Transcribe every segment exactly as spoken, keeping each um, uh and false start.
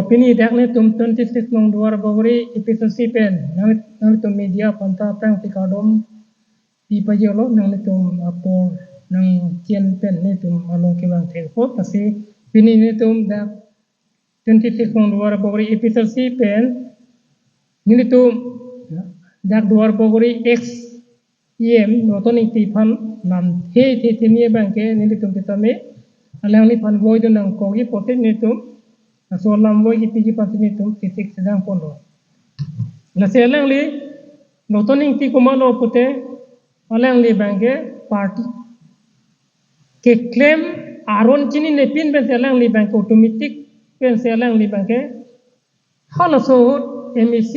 Pini dak netum twenty-six nong Duar Bagori A P H L C pen nang, nangtum media aphan ta aphrangsi kardom pi pajirlo, nanglitum apor nangchen pen netum along kevang thekpo. Lasi pini netum dak twenty-six nong Duar Bagori A P H L C pen nelitum dak Duar Bagori ex E M Roton Ingti aphan lamthe the the ni abangke nelitum sitame alangliphan voidun nangkokji pusi netum laso alam voi kipiji aphansi netum sisik sedang ponlo. Lasi alangli Roton Ingti komatlo pute alangli abangke party keklem aron chininepin pensi alangli abangke automatic pensi alangli abangke halaso ahut M A C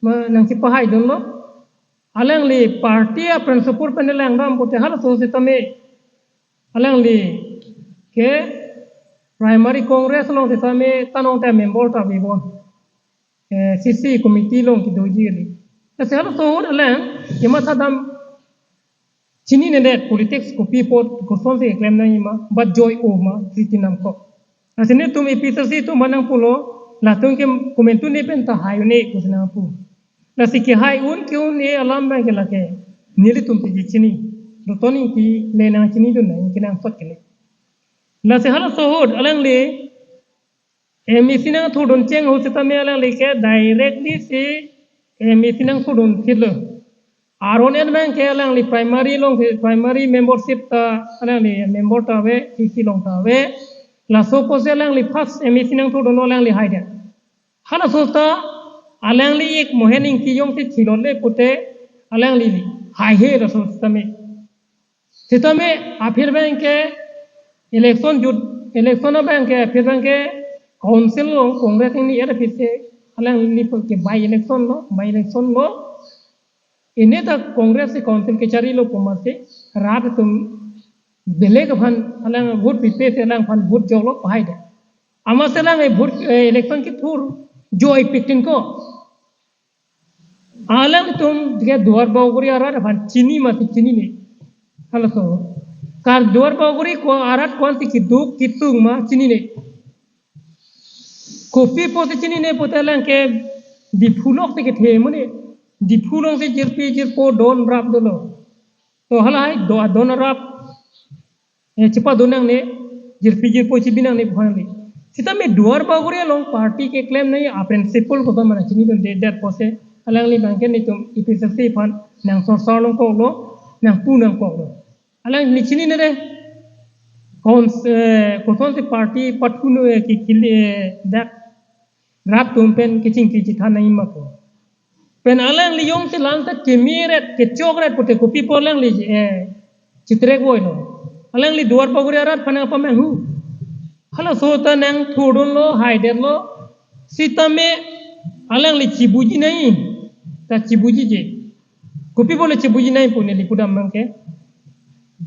ma nangchipahaidunlo. Alangli party a-principle pen langdam pute halaso sitame alangli ke primary Congress along sitame tanong ta member ta bibon. Eh, C C committee along kedoji kali. Lasi halaso ahut alang kematha dam chininedet politics kopi apot kosonsi keklem nangji ma, bat joi-o ma, siti nangkok. Lasi netum A P H L C atum aphan nangpulo, latum ke komantu ne pen ta hai-un-e pusi nangpu. Lasi kehai un ke-un-e alam abangke lake nelitum si chini. Roton Ingti le nangchinidun nang kenangsot kele. Lasi halaso ahut alangli M A C nangthurdun cheng ahut sitame alangli ke directly si M A C nangthurdun thitlo. Aron en abangke alangli primary along si primary membership ta alangli member ta ave, C C along ta ave. Laso pusi alangli first M A C nangthurdun alangli haidet. Halaso ta alangli ik Mohen Ingti jongsi thilonle pute alangli haihe laso sitame. Sitame aphi abangke election jut, election abangke aphi abangke council along Congress ingni er aphi si alangli ke by election lo, by election lo. Ini ta Congress si council kecharilo pu amatsi rat atum belek aphan alang vote pipe si alangphan vote joklo pahaidet. Amatsi alang e vote, eh, election kethur joipik tin ko. Alangtum ke Duar Bagori arat aphan chini mati chinine. Halaso. Kar Duar Bagori ko arat ko-ansi keduk ketung ma chinine. Kopi pusi chinine pute alang ke Diphu lok si kethe mane. Diphu alongsi jirpi jirpo don rap dolo. To halahai do don rap eh, chepadun nangne, jirpi jirpo chibi nangne pu hangli. Sitame Duar Bagori along party keklem nangji a-principle koson ma nangchinidunde, that pusi alangli abangke netum A P H L C aphan nangsorsor nangkoklo, nangpu nangkoklo. Alangli chininede, kon, eh, kosonsi party pathu no, eh, ki kili, eh, dak rat atum pen kechingki chethan nangji ma ko. Pen alangli jongsi lamthe kemeret kechokret pute kopi pu alangli, eh, chitrek voilo. Alangli Duar Bagori arat aphan nangpamanghu. Halaso ta nangthurdunlo, haidetlo. Sitame alangli chibuji nangji. Ta chibujije. Kopi pu le chibuji nangji pu neli pudam abangke.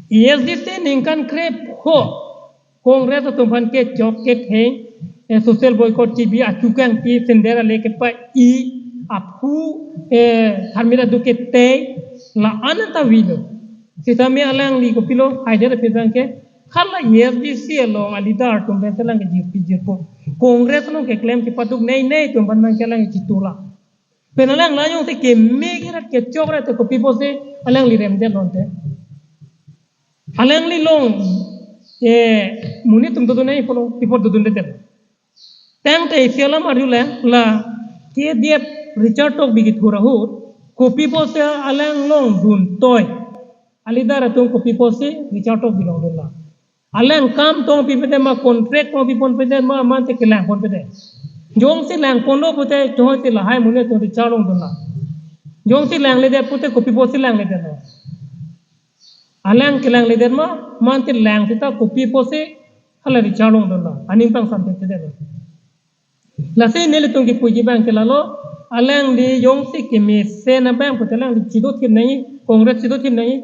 A S D C ningkan krepho Congress atum aphan kechok ketheng, eh, social boycott chibi, achu kangpi, sender ale kepa-i, aphu, eh, tharmit aduk ketei, la-an ta avelo. Sitame alangli kopilo, haidet aphi abangke, hala A S D C along a-leader atum abangke alang ke jirpi jirpo. Congress along keklem kepaduk nei nei atum aphan abangke alang chitula. Pen alang la jongsi keme kerat kechokrat te kopi pusi alangli remdet lonte. Alangli along, eh, monit atum dodun nangji pulo, pi apot dodundedet. Tangte isi alam arjulang la K D F Richard Tokbi kethur ahut, kopi pusi alang along duntoi. A-leader atum kopi pusi Richard Tokbi along dunlo. Alang kam tong pipedet ma, contract tong piponpedet ma, mante kelang ponpedet. Jongsi lang ponlo pute, jongsi lahai monit atum Richard along dunlo. Jongsi langledet pute kopi pusi langledetlo. Alang kelangledet ma, mante lang seta kopi pusi hala Richard along dunlo. Aning pangsamthedetlo. Lasi nelitum kepuji abangke lalo, alangli jongsi kemesen abang pute alangli chidothip nangji, Congress chidothip nangji.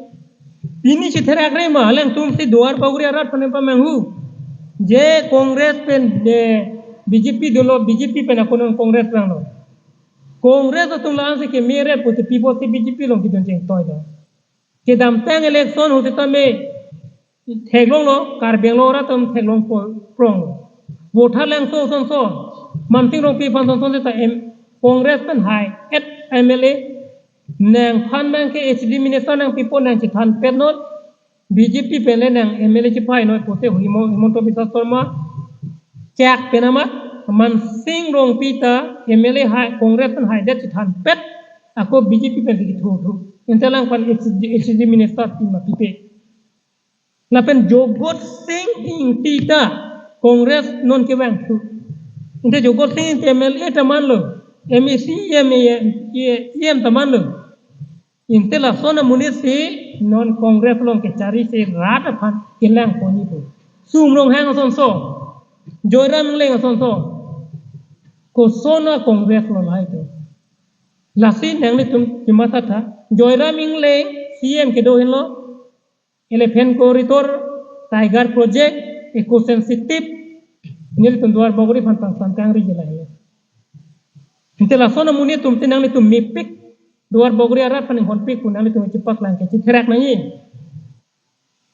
Pini chitherakre ma, alangtumsi Duar Bagori arat aphan nangpamanghu. Je Congress pen, eh, B J P dolo, B J P pen ako non Congress vanglo. Congress atum la-ansi kemeret pute pi pusi B J P along kedun chengtoilo. Kedamtang election ahut sitame theklonglo, Karbi Anglong arat atum theklong po-, pronglo. Vote halangso sonso. Mansing Rongpi aphan son son ta M Congress pen hai et M L A nangphan nang ke H D minister nangpipo nangchethanpet non. B J P pen le nang M L A chepai noi pute Himo-, Himanta Biswa Sarma chak pen amat Mansing Rongpi ta M L A hai Congress pen haidet chethanpet ako B J P pen si kithu thu. Inte alangphan H D, H D minister pi ma pipe. Lapen Jagat Sing Engti ta Congress non kevang thu. Inte Jagat Sing Engti M L A ta manlo, M A C, M A, E M ta manlo. Inte lason amonit si non Congress along kechari si rat aphan kelang ponji pu. Sum Ronghang asonso, Joyram Engleng asonso. Koson a Congress lo lahai to. Lasi nanglitum chimatha tha, Joyram Engleng C M kedo henlo, Elephant Corridor, Tiger Project, Eco Sensitive, nelitum Duar Bagori aphan pangsan kangri jela henlo. Inte lason amonit atum si nanglitum mepik, Duar Bagori arat aphan inghonpik pu nanglitum chepaklang ke chetherak nangji.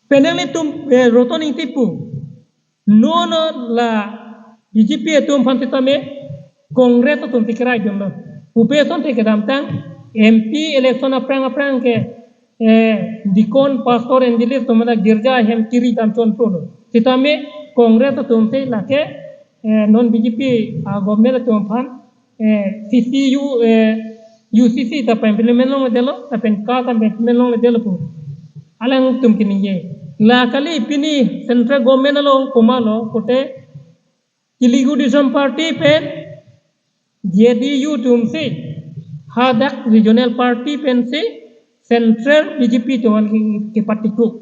Pen nanglitum, eh, Roton Engti pu. Non la B J P atum aphan sitame Congress atum si keraidunlo. Pupe asonte kedamtang M P election aphrang aphrang ke, eh, deacon, pastor, evangelist atum mane girja ahem kiri dam chonpolo. Sitame Congress atum si lake, eh, non B J P a government atum aphan, eh, C C U, eh, U C C ta pa-implement longledetlo, lapen ka ta pa-implement longledetlo pu alangtum keningje. La kali pini central government along komatlo pute Telugu Desam Party pen J D U atum si hadak regional party pen si central B J P atum aphan ke, kepatikuk.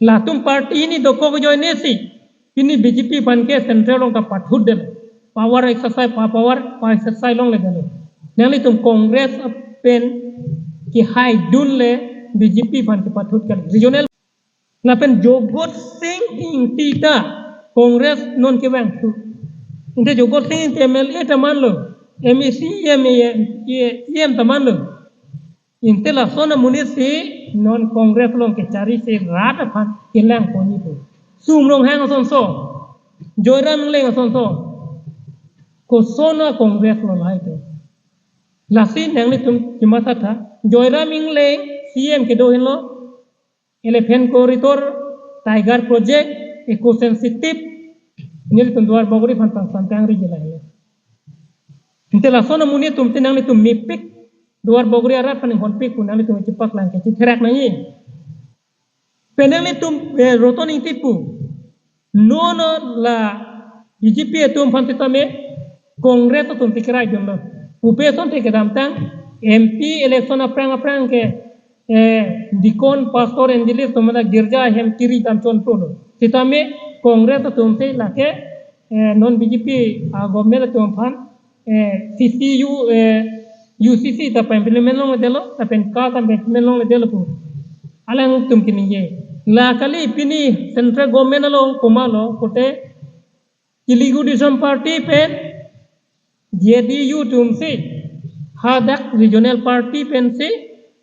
Latum party hini dokok ajoine si pini B J P aphan ke central along ta pathutdetlo. Power exercise, pa-, power pa-exercise longledetlo. Nanglitum Congress pen kehaidunle B J P aphan kepathut kali. Regional lapen Jagat Sing Engti ta Congress non kevang thu. Inte Jagat Sing Engti M L A ta manlo, M A C, M A, E M ta manlo. Inte lason amonit si non Congress along kechari si rat aphan kelang ponji pu. Sum Ronghang asonso, Joyram Engleng asonso. Koson a Congress lo lahai to. Lasi nanglitum chimatha tha, Joyram Engleng C M kedo henlo, Elephant Corridor, Tiger Project, Eco Sensitive, nelitum Duar Bagori aphan pangsan kangri jela henlo. Inte lason amonit atum si nanglitum mepik, Duar Bagori arat aphan inghonpik pu nanglitum chepaklang ke chetherak nangji. Pen nanglitum, eh, Roton Engti pu. Non la B J P atum aphan sitame Congress atum si keraidunlo. Pupe asonte kedamtang M P election aphrang aphrang ke, eh, deacon, pastor, evangelist atum mane girja ahem kiri dam chonpolo. Sitame Congress atum si lake, eh, non B J P a government atum aphan, eh, C C U, eh, U C C ta pa-implement longledetlo, lapen ka ta pa-implement longledetlo pu alangtum keningje. La kali pini central government along komatlo pute Telugu Desam Party pen J D U atum si hadak regional party pen si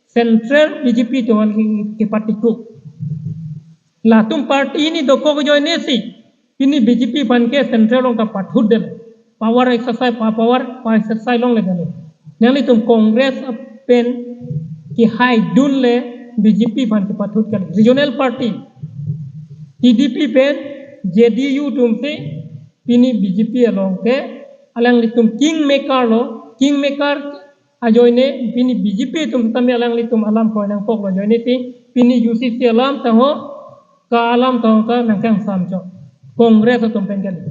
central B J P atum aphan ke, kepatikuk. Latum party hini dokok ajoine si pini B J P aphan ke central along ta pathutdetlo. Power exercise, pa-, power pa-exercise longledetlo. Nanglitum Congress pen kehaidunle B J P aphan kepathut kali. Regional party T D P pen J D U atum si pini B J P along ke alanglitum kingmaker lo, kingmaker ajoine pini B J P atum sitame alanglitum alam kroi nangkoklo ajoine si pini U C C alam ta ho, ka alam ta ho ka nangkangsam chot. Congress atum pen kali.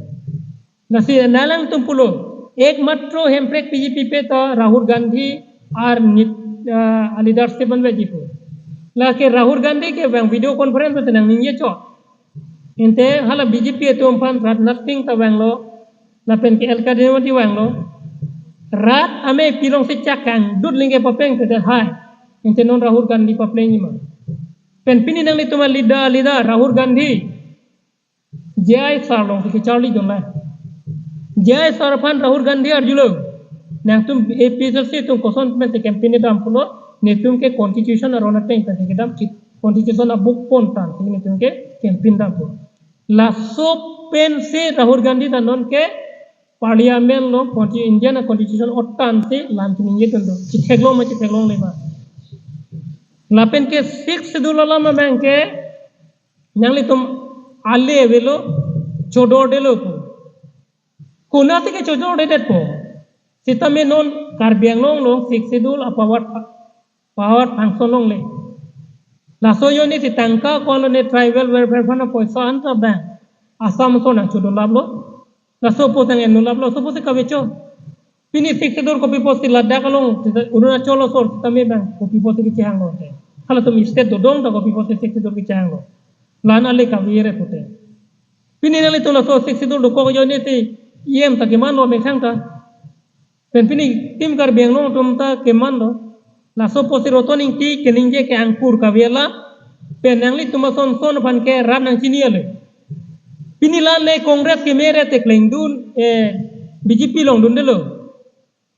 Lasi nanglitum pulo, ekmatro Hemprek P G P pe ta Rahul Gandhi ar nit, ah, leadership anveji pu. Lake Rahul Gandhi kevang video conference pen nangningje chot. Inte hala B J P atum aphan Rajnath Singh ta vanglo, lapen ke L K Advani vanglo. Rat amei pilong si chak kangdut lingke papleng pedet hai. Inte non Rahul Gandhi paplengji ma. Pen pini nanglitum a leader, leader Rahul Gandhi. J I sir along si kecharlidun la. J I sir aphan Rahul Gandhi arjulo. Nangtum A P H L C atum koson pen si campaign dampulo, netum ke constitution aron ateng pen si kedam chit, constitution a-book pon tangte netum ke campaign dampo. Laso pen si Rahul Gandhi ta non ke Parliament along, consti-, Indian constitution otan si lam chiningje tun do. Chitheklong ma chitheklongle ma. Lapen ke Sixth Schedule alam abang ke nanglitum ale avelo, chodordelo pu. Konatsi ke chodordedet po? Sitame non Karbi Anglong along Sixth Schedule a-power, power function longle. Laso ajoine si tangka ko-an lone tribal welfare fund apoisa anta abang Assam ason nangchodolaplo. Laso apot nang-en nulaplo, laso apotsi kavecho. Pini Sixth Schedule kopi apotsi Ladakh along, Arunachal asor sitame abang kopi apotsi kechehanglo te. Halatum state dodong ta kopi apotsi Sixth Schedule kechehanglo. La-an ale kavere pute. Pini nanglitum laso Sixth Schedule dokok ajoine si E M ta kemanlo methang ta. Pen pini Team Karbi Anglong atum ta kemanlo. Laso apotsi Roton Engti keningje ke angkur kave alam. Pen nanglitum ason son aphan ke rat nangchini ale. Pini la le Congress kemeret te klengdun, eh, B J P along dundelo.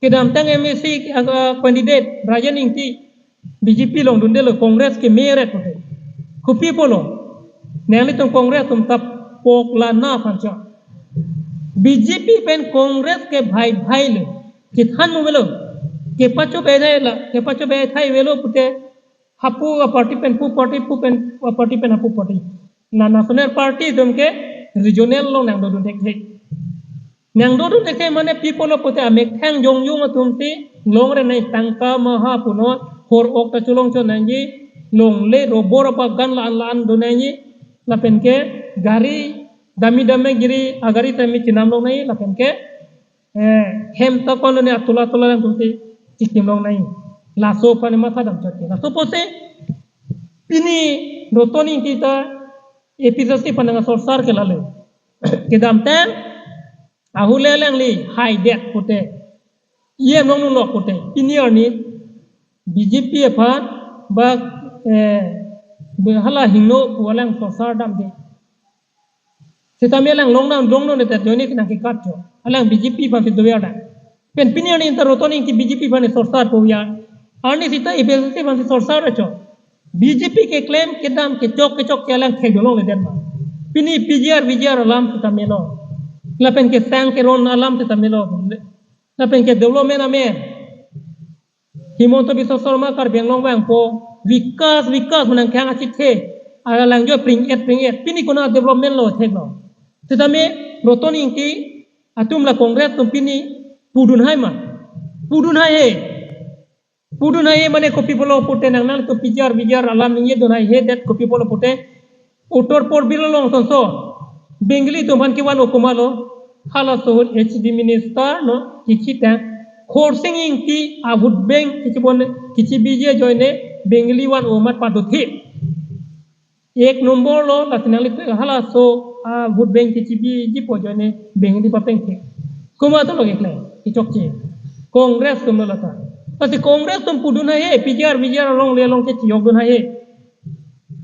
Kedamtang M A C, ah, candidate Rajen Engti B J P along dundelo, Congress kemeret pute. Kopi apotlo? Nanglitum Congress atum ta pok la na aphan cha. B J P pen Congress ke bhai bhai le. Kethan mo avelo. Kepachobei thai la, kepachobei thai avelo pute hapu aparty pen pu party, pu pen aparty pen hapu party. La national party atum ke regional along nangdodun thekthe. Nangdodun thekthe mane pi apotlo pute amethang jongjong atum si longre nai, tangka maha punon, hor ok ta cholong chot nangji, longle rubber abagan la-an la-an do nangji, lapen ke gari dami dami giri agari tame chinam long nangji, lapen ke, eh, hem ta ko-an lone atola atola alangtum si chikim long nangji. Laso aphan matha dam chot ke. Laso apotsi pini Roton Engti ta A P H L C aphan nangsorsar ke lale. Kedamtang ahule alangli haidet pute, E M longnulok pute, pini arni B J P aphan ba, eh, be hala hingno pu alang sorsar damde. Sitame alang longnang longno ne tet ajoine si nangkekat cho. Alang B J P aphan si dover dam. Pen pini arni ta Roton Engti B J P aphan sorsar po ya. Arni sita A P H L C aphan si sorsar cho. B J P keklem kedam kechok kechok ke alang thekdun longledet ma. Pini P G R V G R alam sitame lo. Lapen kesang keron alam sitame lo. Lapen ke development amen. Himanta Biswa Sarma Karbi Anglong vangpo, vikas, vikas pu nangkehang achikhe. Alang jo pring-et, pring-et. Pini konat development lo theklo? Sitame Roton Engti atum la Congress atum pini pudun hai ma. Pudun hai he. Pudun hai he mane kopi apotlo pute nang nangtum P G R V G R alam ningjedun hai he det kopi apotlo pute. Uttar Purbi along sonso Bengali atum aphan kevan-o komatlo? Halaso ahut H D minister no kichitang Khorsing Engti a-vote bank kichibon kichibiji ajoine Bengali van-o amat padothip. Ek number lo, lasi nangli halaso a-vote bank kichibiji pu ajoine Bengali papengthip. Komat atum lo keklem, kechokche? Congress atum lo lata. Lasi Congress atum pudun hai he, P G R V G R along le along ke chiyokdun hai he.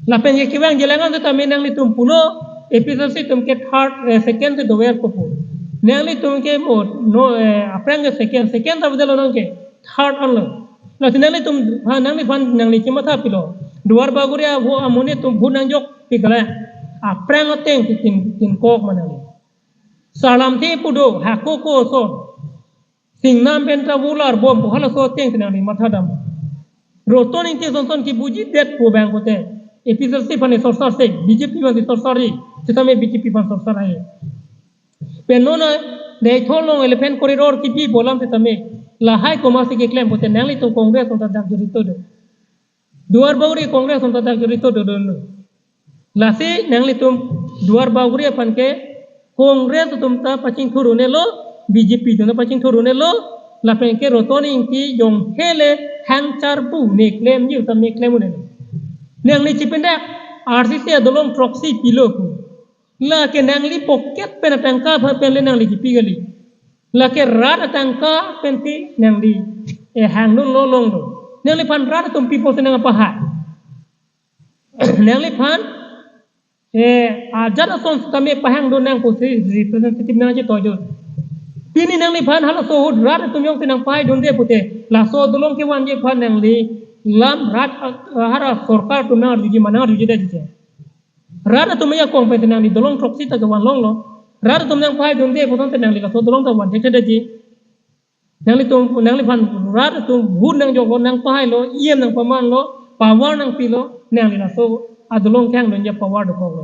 Lapen ke kevang jelangan sitame nanglitum pulo, A P H L C atum ke third, eh, second si dover ko pu. Nanglitum ke mo, no, eh, aphrang ke second, second ta bidalo nang ke third anlo. Lasi nanglitum, ha, nangliphan nangli chimatha pilo. Duar Bagori avo amonit atum vote nangjokpik le. Aphrang ateng si tin, tin kok ma nangli. Sarlamthe pu do, hako ko so. Singnam pen ta volar bom pu halaso ateng si nangli matha dam. Roton Engti sonson kibujidet pu abang pute A P H L C aphan sorsar se, B J P aphan sorsar ri, sitame B J P aphan sorsar hai. Pen non Deithor along elephant corridor kipi pu alam sitame lahai komatsi keklem pute nanglitum Congress atum ta dak jorito do. Duar Bagori Congress atum ta dak jorito dodunlo. Lasi nanglitum Duar Bagori aphan ke Congress atum ta pachingthur un-elo, B J P atum ta pachingthur un-elo, lapen ke Roton Engti jong hele hang charbu ne klemji utam ne klem un-elo. Nangli chipindak R C C adolong throksi pilo pu. Lake nangli pocket pen atangka aphan pen le nangli kipi kali. Lake rat atangka pensi nangli, eh, hangdun lo longlo. Nangliphan rat atum pi apotsi nangpahai? Nangliphan, eh, ajat ason sitame pahangdun nang pusi representative nangchetoidun. Pini nangliphan halaso ahut rat atum jongsi nangpahaidunde pute, laso adolong kevanji aphan nangli lam rat, ah, hara sorkar atum nangarjuji ma, nangarjujidetji che. Rat atum ajakong pensi nangli dolong throksi ta kevan longlo. Rat atum nangpahai dunde, putangte nangli laso dolong ta vanthekthe detji. Nanglitum, nangliphan rat atum vote nangjoklo, nangpahailo, E M nangpamanlo, power nangpilo, nangli laso adolong kehang dunji power dokoklo.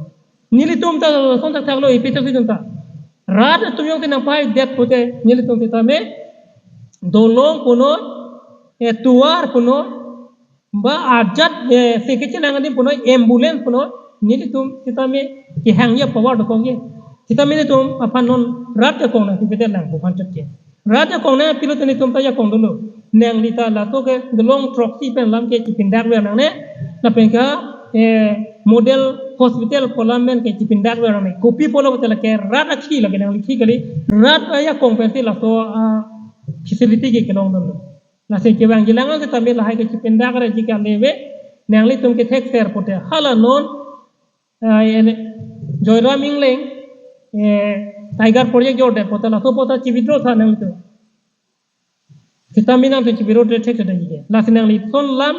Nelitum ta lason thakthaklo, A P H L C atum ta. Rat atum jongsi nangpahai det pute, nelitum sitame dolong punoi, eh, tovar punoi, ba ajat, eh, se kechenang adim punoi, ambulance punoi, nelitum sitame kehangji power dokokji. Sitame nelitum aphan non rat ajakong nangpipedet lang pu aphan chotke. Rat ajakong nangpilo te nelitum ta ajakong dolo. Nangli ta laso ke dolong throksi pen alam ke chipindak ver nangne. Lapen ke, eh, model hospital pu alam pen ke chipindak ver nangne. Kopi pulo pute lake rat akhei lake nangli khei kali. Rat ajakong pensi laso, ah, facility ke kelong dolo. Lasi kevangji lang sitame lahai ke chipindak verji ke ave. Nanglitum kethekser pute hala non, ah, eh, Joyram Engleng, eh, Tiger Project jordet pute laso pute chi-withdraw tha nangtum. Sitame nangtum chi-withdraw thekthedet ji ke. Lasi nangli lason alam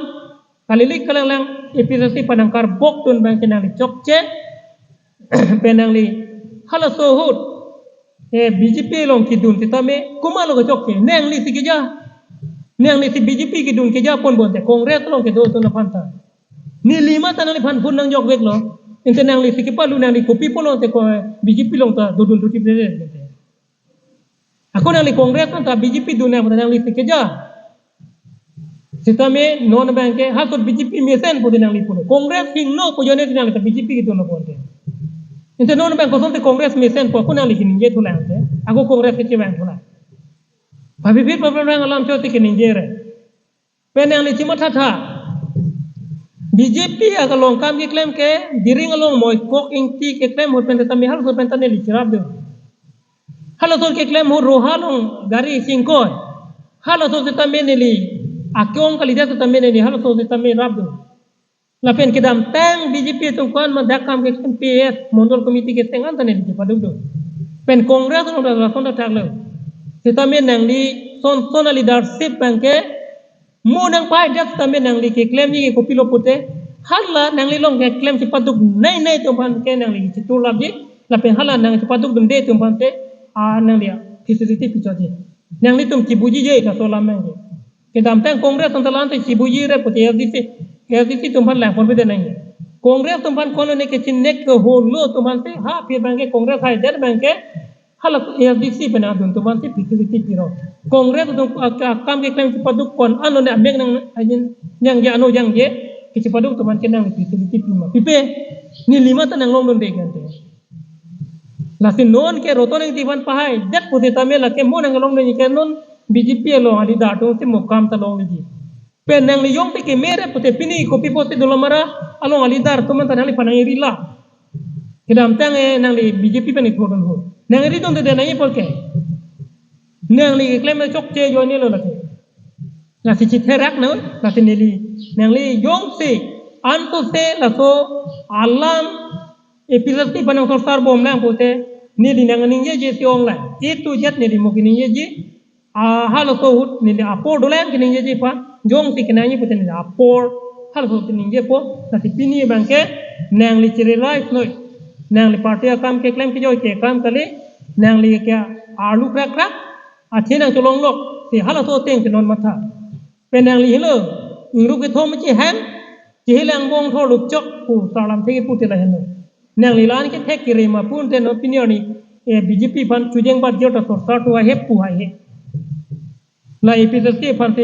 kalilik kalanglang A P H L C aphan nangkarbokdun abang ke nangli chokche. Pen nangli halaso ahut, eh, B J P along kedun sitame komatlo kechokche, nanglisi keja. Nanglisi B J P kedun keja ponbom te Congress along kedodun aphan ta. Neli mate nangliphan vote nangjokveklo. Ante nanglisi kepalu, nangli kopi pulo te ko B J P along ta dodun thuthipre te. Ako nangli Congress aphan ta B J P dun nang nanglisi keja. Sitame non abang ke halaso B J P mesen pute nangli pulo. Congress hingno pu ajoine nangli ta B J P kedunlo ponte. Ante non abang kosonte Congress mesen pu ako nangli keningje thulang te. Ako Congress kechevang thulang. Papi phit papi rang alam chotsi keningje re. Pen nangli chimathatha. B J P akalong kam keklem ke, Diring along Moikok Ingti keklem ahut pen sitame halaso pen ta neli cherapdun. Halaso keklem ahut Roha along gari chingkoi. Halaso sitame neli, akeong kalidet sitame neli halaso sitame rapdun. Lapen kedamtang B J P atum ko-an ma dak kam keklem P S, Mondol Committee keseng an ta neli chepadukdun. Pen Congress along ta lason thakthaklo. Sitame nangli son son a-leadership abang ke, mo nangpahai det sitame nangli keklemji ke kopilo pute, hala nangli along keklem chepaduknei nei atum aphan ke nangli chetur lapji, lapen hala nang chepadukdunde atum aphan te, ah, nangli facility pichotji. Nanglitum chibujije laso alam abang ke. Kedamtang Congress atum ta la-an te chibuji re pute A S D C, A S D C atum aphan lang ponpedet nangji. Congress atum aphan konone kechinek keholo atum aphan te, ha, aphi abang ke Congress haidet abang ke, hala A S D C pen adun atum aphan si facility pilo. Congress atum ak-, akam keklem chepaduk ko-an ano ne amek nang ajin jangje ano jangje kechepaduk atum aphan ke nang facility pima. Pipe, neli mate nanglongdunde kante. Lasi non ke Roton Engti aphan pahai det pusitame lake mo nanglongdunji ke non B J P along a-leader atumsi mo kam ta longleji. Pen nangli jongsi keme re pute pini kopi pusi Dolamara along a-leader atum anta nangliphan nang-eri la. Kedamtang, eh, nangli B J P pen ithurdun ho. Nang-eridunde nangji apor ke. Nangli keklem chokche ajoinelo lake. Lasi chitherak non, lasi neli. Nangli jongsi ansose laso alam A P H L C aphan nangsorsar bomlang pute, neli nangningjeje si ong lang. A to Z neli mo keningjeje. Ah, halaso ahut neli apor dolang keningjeje aphan, jongsi kenangji pute neli apor, halaso ahut keningjepo, lasi pini abang ke, nangli chiri rai noi, nangli party akam keklem kejoi ke kam kali, nangli ke arlu krakrak, athe nangcholonglok, si halaso ateng ke non matha. Pen nangli helo, ingru kethom chihang, chihilang bong thor lukchok pu sarlam thek pute la helo. Nangli la-an kethek kiri ma pute non pini arni, eh, B J P aphan chojeng bat jor ta sorsar tu ahep pu hai he. La A P H L C aphan si,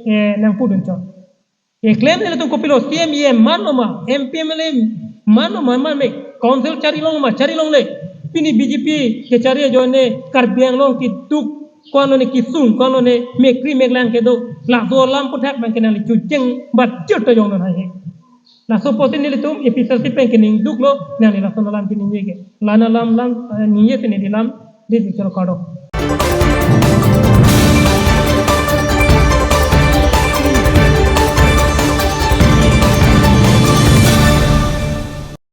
eh, nangpudun chot. Keklem nelitum kopilo C M, E M manlo ma, M P, M L A manlo ma, man me, council chari long ma, chari longle. Pini B J P kechari ajoine Karbi Anglong keduk, ko-anlo ne kesung, ko-anlo ne mekri meklang kedo, laso alam aphuthak abang ke nangli chojeng bat jor ta jongnon hai he. Laso apotsi nelitum A P H L C pen keningduklo, nangli lason alam keningje ke. La-an alam lam, eh, ningje si neli lam, di bichar kado.